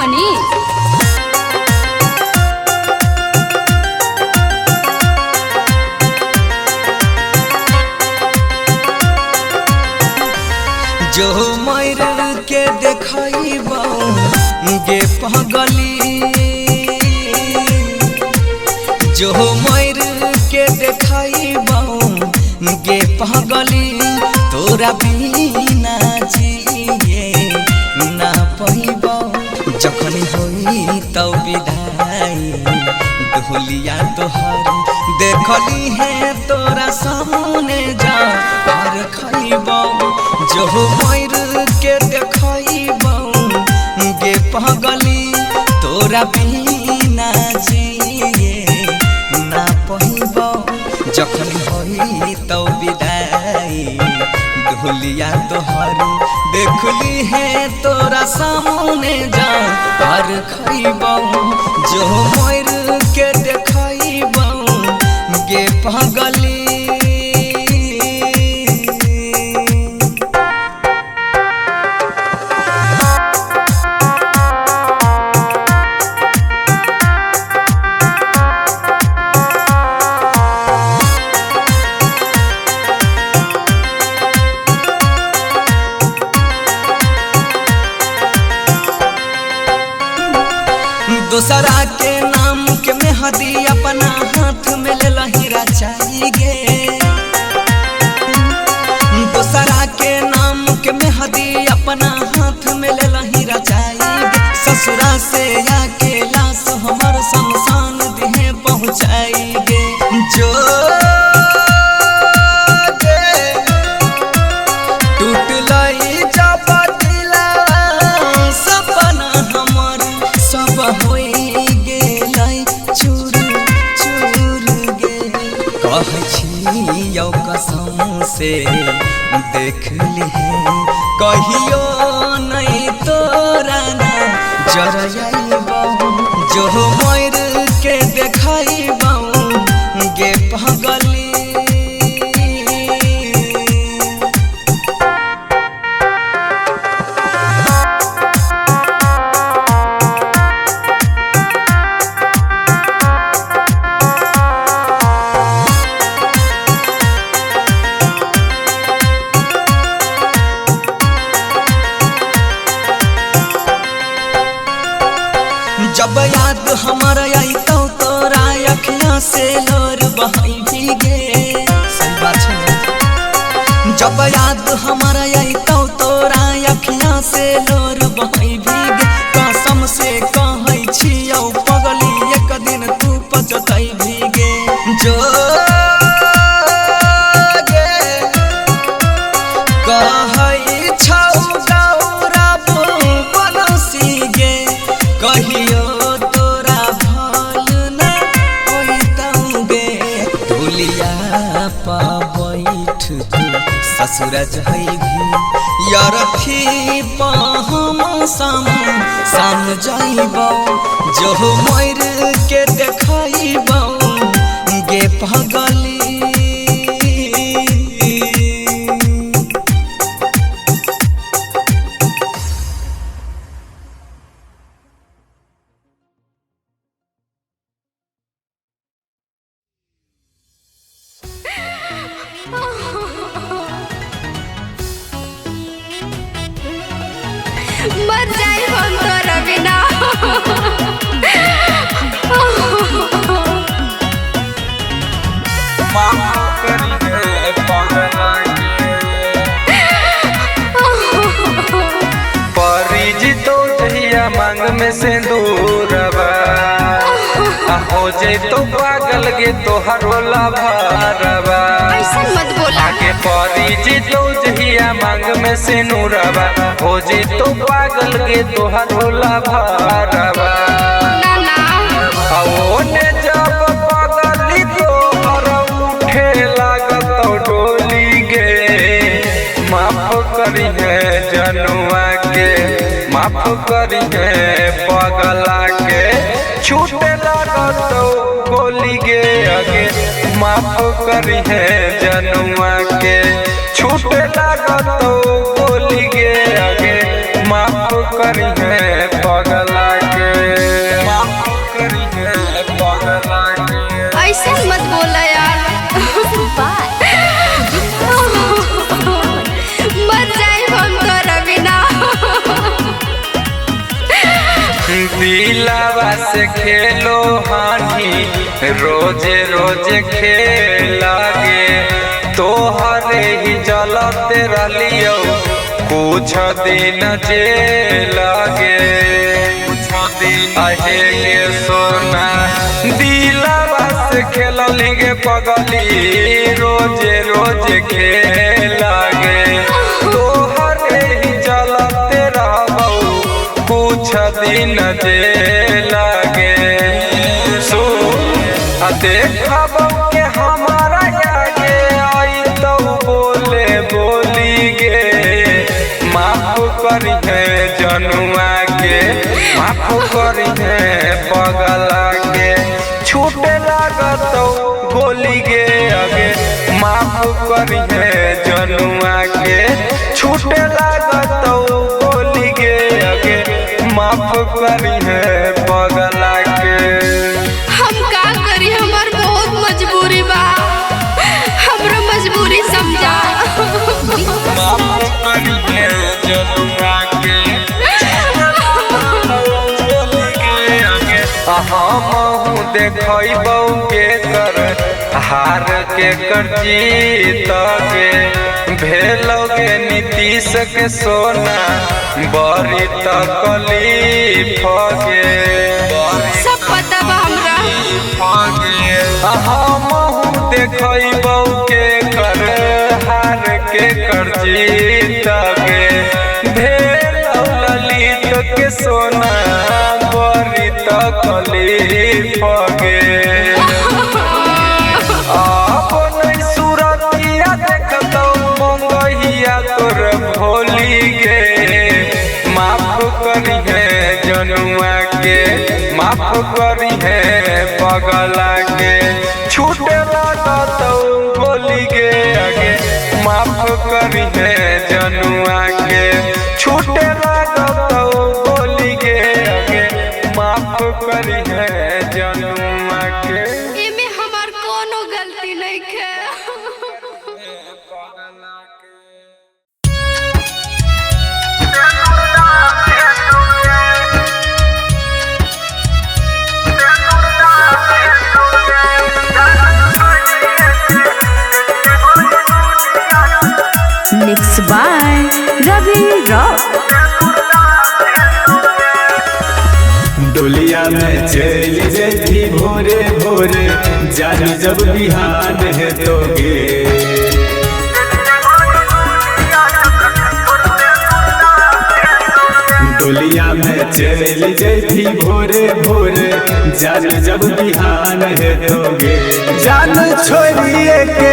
मनीष। जो मर के देखबौ गे पगली, जो मर के देखबौ गे पगली, तोरा बिना जिए ना पैबौ। जखन होई तौ विदाई ढोलिया तोहर देखली है तोरा सामने जा हर खैबौ। जो मर के देखबौ गे पगली, तोरा बिना जिए ना पैबौ। जखन होई तौ विदाई ढोलिया तोहर देखली है तोरा सामने जा हर खैबौ। जो मर के देखबौ गे पगली। दोसरा के नाम के मेहदी अपना हाथ में ले लहीरा चाहिए। दोसरा के नाम के मेहदी अपना हाथ में ले लहीरा चाहिए। ससुरा से आके लाश हमर शमशान देहे पहुँचाएंगे। जो टूटलई जब दिला सपना हमर सब होई गेलै चूर चूर गे। कहै छियौ कसम से देख लिहे कहियो नहीं तोरा ना जरयबौ। जो मर के देखबौ गे पगली। जब याद हमार आई तो तोरा अखियाँ से लोर बहाई गे। सही बात है। जब याद हमार आई तो तोरा अखियाँ से लोर बहाई गे। कसम से कहै छियौ पगली एक दिन तू पचतै गे। जो गे कहै छौ गौरव बनसी गे, कहियो तोरा भल न होइतौ गे। ढोलिया पा बैठ तू ससुर जइबी, यरथी पा हम सान जइबौ। जो मर के देखबौ गे पगली। मर जाए हम तोरा बिना। परी तो जहिया मांग में से दूरबा हो जे तो पागल गे तोहर वाला भरबा। ऐसा मत बोला। आगे परी तो जहिया मांग में से नूरबा हो जे तो पागल गे तोहर वाला भरबा। ना ना ओने जब पगली तोहर उठे लागत डोली गे, माफ करी है जनुआ के, माफ करी है पगला के, छूटे लागत गोली गे। आगे माफ करी है जनुआ के, छूटे लागत गोली गे। आगे माफ करी है पगला खेलो हानि रोजे रोजे खेलागे तोहरे ही चलते रहलियो कुछ दिन जे लागे अहे गे सोना दिलवा से खेलली गे पगली रोजे रोजे खेलागे तोहरे ही चलते रहबौ कुछ दिन जे लागे सो देखबौ के हमारा आगे आई तो बोले बोली गे माफ करी है जनुआ के माफ करी है पगला के छूटे लागत गोली गे आगे माफ करी है जनुआ के छूटे लागत गोली गे आगे माफ करी है पगला के। हम का करी, हमार बहुत मजबूरी बा, हमरो मजबूरी समझा। माफ करी है जनुआ के हमहू देखबौ के कर हार के कर जीत के भेलो गे नीतीश के सोना बड़ी तकलीफ गे सब पता बा हमरा। हमहू देखबौ के कर हार के कर जीत के भेलो ललित के सोना बड़ी तकलीफ गे। अपन सूरतिया देखतौ मंगहिया तोर भोली गे माफ करी है जनुआ के माफ करी है पगला के छूटे लागतौ गोली गे आगे माफ करी है जनुआ के छूटे लागतौ गोली गे आगे माफ करी है जनुआ के। एमे हमार कोनो गलती नहीं है। Mix by Ravi Rock. डोलिया में चल जैती भोरे भोरे जान जब बिहान है तो गे डोलिया में चल जैती भोरे भोरे जान जब बिहान है तो गे जान छोड़िए के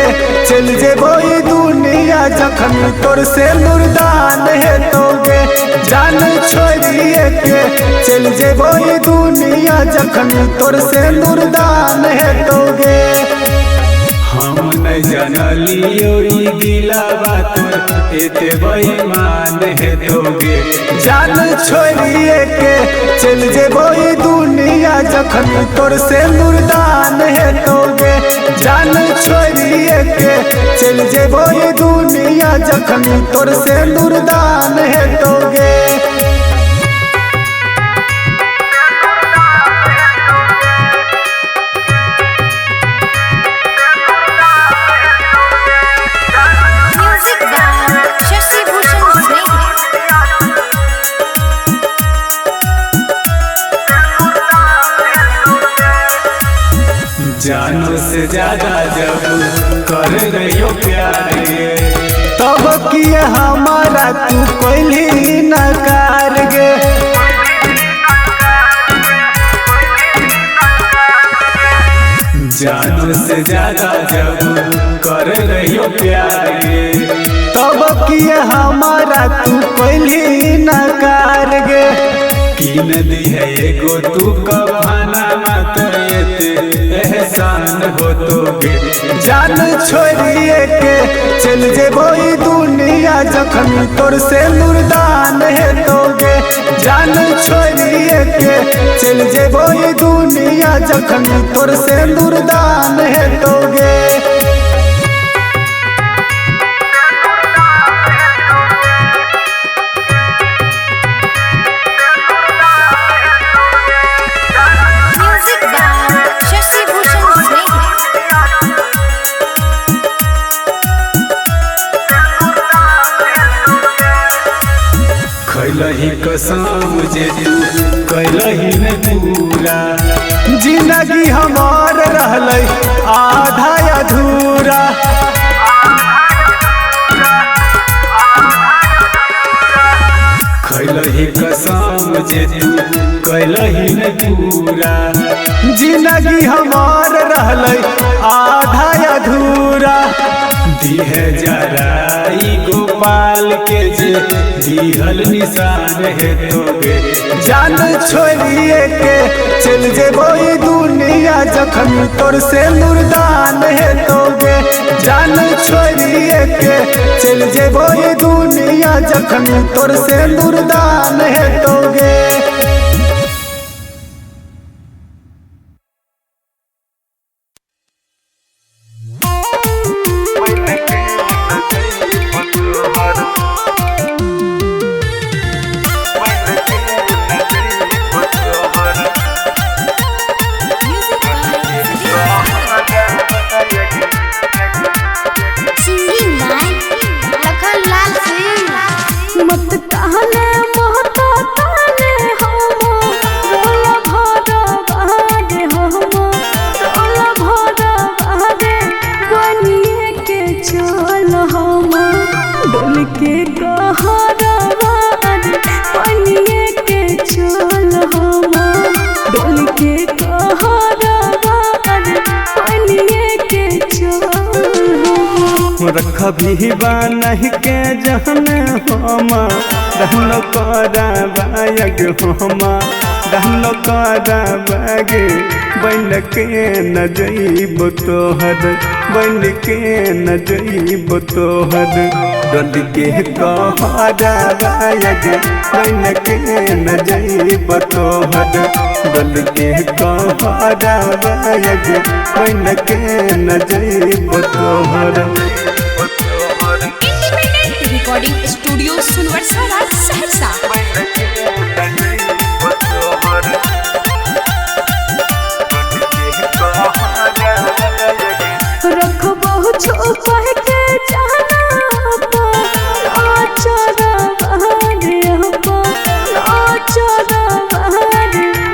चल जेबो ई दुनिया जखन तोर से नुरदान है तोगे जान छोड़िए के चल जेबो ई दुनिया जखन तोर से नुरदान है तोगे। हम न जानलियो ई दिलावा तोर एते बेईमान है तोगे जान छोड़िए के चल जेबो ई दुनिया जखन तोर से नुरदान है तोगे जान छोड़िए के चल जेबो ई दुनिया जखन तोर से नुरदान है तोगे। Music by Shashi Bhushan Sneh. जानो से ज्यादा जब कर रहियो प्यार ये तब किए हमारा तू कोई नकार गे जानो से ज्यादा जब कर रहियो प्यार ये तब किए हमारा तू कोई नकार गे कीन दी है एगो तू कभाना मत एते एहसान हो तोगे जान छोड़िए के चल जेबो ई दुनिया जखन तोर से नुरदान है तोगे जान छोड़िए के चल जेबो ई दुनिया जखन तोर से नुरदान है तोगे। जिंदगी हमार रहलै आधा अधूरा। खैलही कसम जे तू कैलही न पूरा। जिंदगी हमार रहलै आधा अधूरा। दिहे जराई गोपाल के जे दिहल निशान है तोगे। जान छोड़िए के चल जेबो ई दुनिया जखन तोर से मुर्दान है तोगे। जान छोड़िए के चल जेबो ई दुनिया जखन तोर से मुर्दान है तोगे। मत कहने महता ताने हम रोला भरा बागे हम रोला भरा बागे बनिए के चल हम डोल के कहरा बागे बनिए के चल हम डोल के कहरा बागे बनिए के चल हम। रखबी बानह के जहन हम रहलो कराबायग हम रहलो कराबाग बन के न जइब तोहर बन के न जइब तोहर डोल के कहराबायग बन के न जइब तोहर डोल के कहराबायग बन के न जइब तोहर। Recording studio Sonbarsa Saharsa. रखबो छुपा के जाना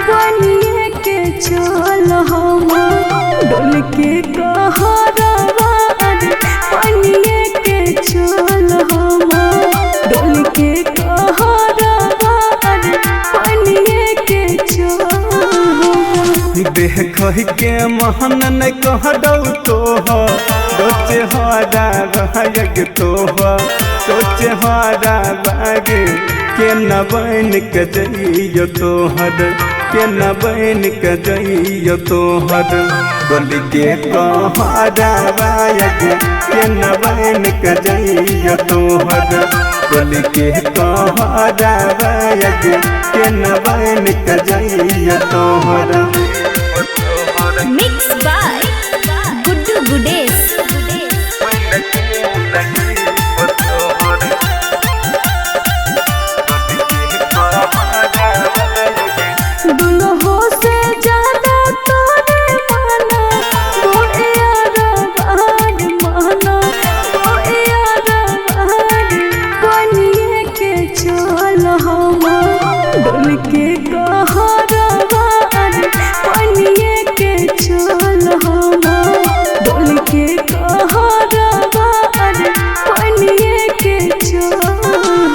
बनिए के चल हम डोल के कहरा बनिए के चल हम डोल के कहरा बनिए के चल हम। देख के मोहन न कह दौ तोह सोचे हरा बाग तोह सोचे हरा बाग के न बन के जइयो तोहर के न बन के जइयो तोहर डोल के कहरा बाग के न बन के जइयो तोहर डोल के कहरा बाग के न बन के जइयो तोहर। Mix by Guddu Gudesh. दुल्हो से ज्यादा तोरे माना बोए यार माना बोए यार बनिए के चल हम डोल के कहरा बनिए के चल हम डोल के कहरा बनिए के चल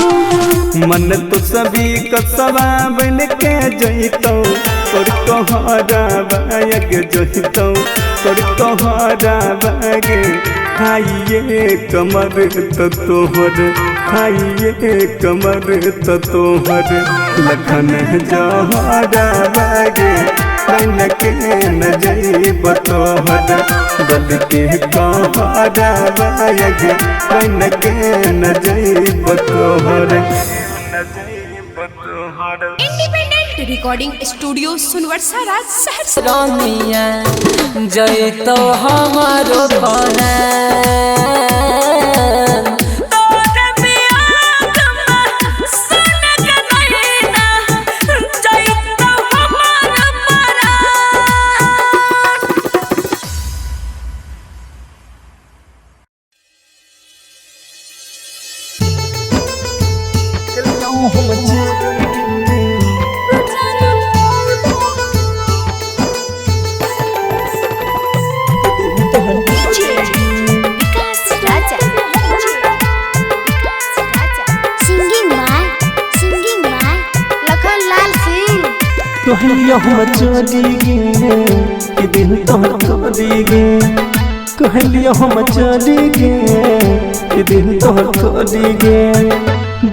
हम। मन तो सभी कसवा बन के जइतौ तोर कहरा बाग जइतौ तोर कहरा बाग खाइए कमर त तोहर खाइए कमर त तोहर लखन जहरा बाग बन के न जइब तोहर डोल के कहरा बाग बन के न जइब तोहर। Independent recording studio Sonbarsa Saharsa. रमिया जय तो हमारो हम चोरी गे कि दिल तोहर तोरी गे। कहलियो हम चोरी गे कि दिल तोहर तोरी गे।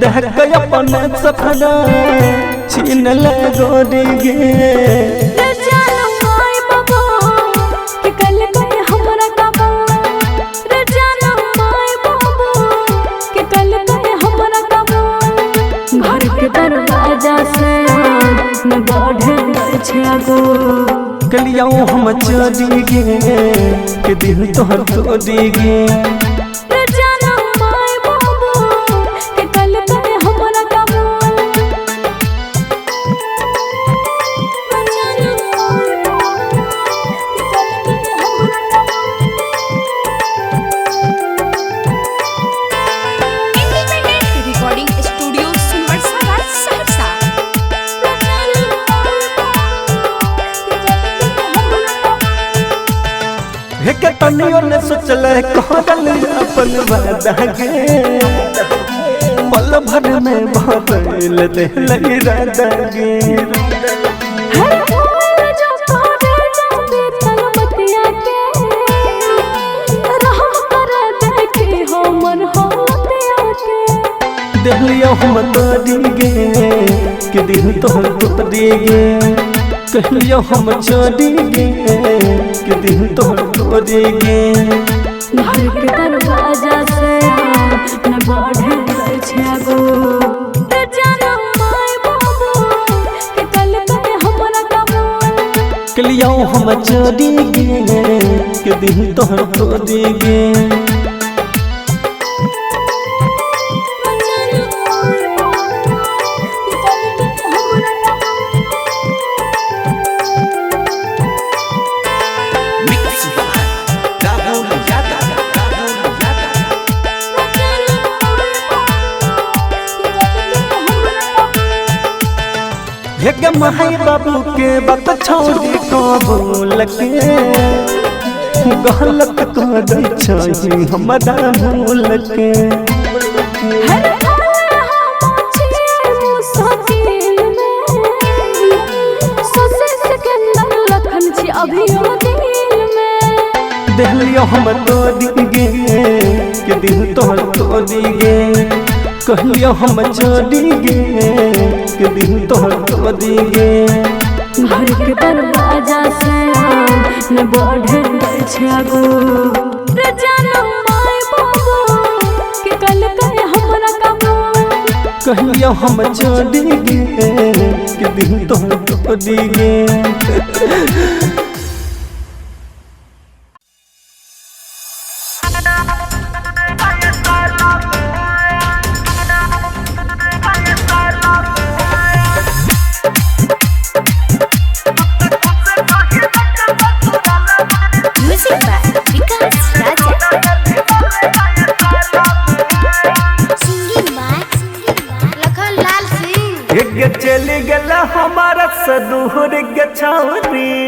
दहक अपन सपना छीन ले गोरी गे। कलियो हम चोरी गे कि दिल तोहर तोरी गे। Recording studio Sonbarsa Saharsa. हे तनियो ने सोचल कहल अपन वादा गे, पल भर में बदल देल इरादा गे। देहलियो हम तोरी गे कि दिल तोहर तोरी गे। कहलियो हम चोरी गे कि दिल तोहर तोरी गे। घर के दरवाजा से न बढ़े छै गो कहलियो हम चोरी गे कि दिल तोहर तोरी गे। हे माई बाबू के बात छोड़ी कबूल के गलत कर छही हमरा भूल के। देहलियो हम तोरी गे कि दिल तोहर तोरी गे। कहलियो हम चोरी गे कि दिल तोहर तोरी गे। घर के दरवाजा से न बढ़े छै गो कहलियो हम चोरी गे कि दिल तोहर तोरी गे। चली गला हमारा सदूर के छौरी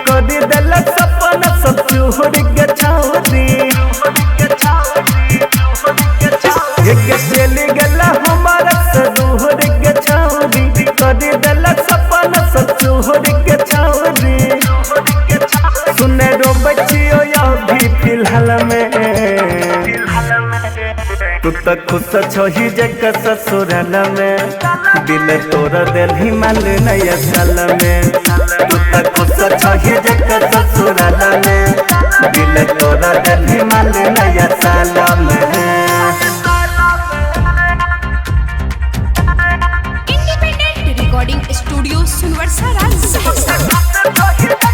कर दिल सपना सब चूर के छौरी। चली गला हमारा सदूर के छौरी कर दिल सपना सब चूर के छौरी। सुने रो बच्चियों या भी फिलहाल में तू तो खुश छही जग ससुराल में, दिल तोड़ देलही माल नया साल में। तू तो खुश छही जग ससुराल में, दिल तोड़ देलही माल नया साल में। Independent recording studio Sonbarsa Saharsa.